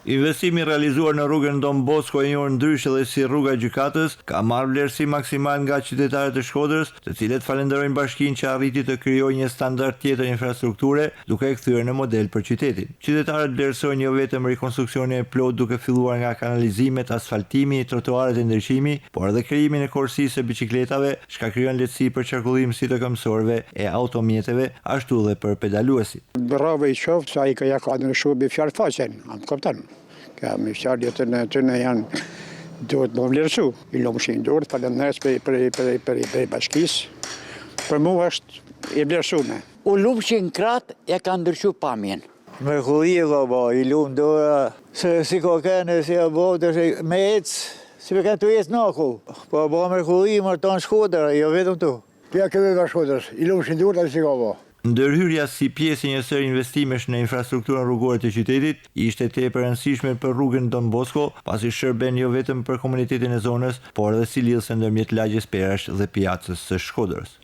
Investimi i realizuar në rrugën Don Bosko e njohur ndryshe edhe si Rruga e Gjykatës, ka marrë vlerësim maksimal nga qytetarët e Shkodrës, të cilët falënderojnë bashkinë që arriti të krijojë një standard tjetër infrastrukture, duke e kthyer në model për qytetin. Qytetarët vlerësojnë jo vetëm rikonstruksionin e plotë duke filluar nga kanalizimet, asfaltimi, trotuaret e ndriçimi, por edhe krijimin e korsisë së biçikletave, çka krijon lehtësi për qarkullim si të këmbësorëve e automjeteve, ashtu dhe për pedaluesit. Bravo i qoftë se ai ka ja ka ndryshu me fjalë faqen, a më kupton? Ka me fjalë jo të në të në janë duhet me vlerësu. I lumshin durt, faleminderit për për për për për bashkisë. Për mua është e vlerësume. U lumshin krahët ja ka ndryshu pamjen. Mrekulli e ka ba, i lumt dora, se si ka kenë, si e bo, me ecë, si me kenë tu ecë në akull. Po ba mrekulli, më tanë Shkodra, jo vetëm tu. Ja kemi ba Shkodrës, i lumshin durt ai si ka ba. Ndërhyrja si pjesë e një sërë investimesh në infrastrukturën rrugore të qytetit, ishte tepër e rëndësishme për rrugën Don Bosko, pasi shërben jo vetëm për komunitetin e zonës, por edhe si lidhëse ndërmjet lagjes Perash dhe Pjacës së Shkodrës.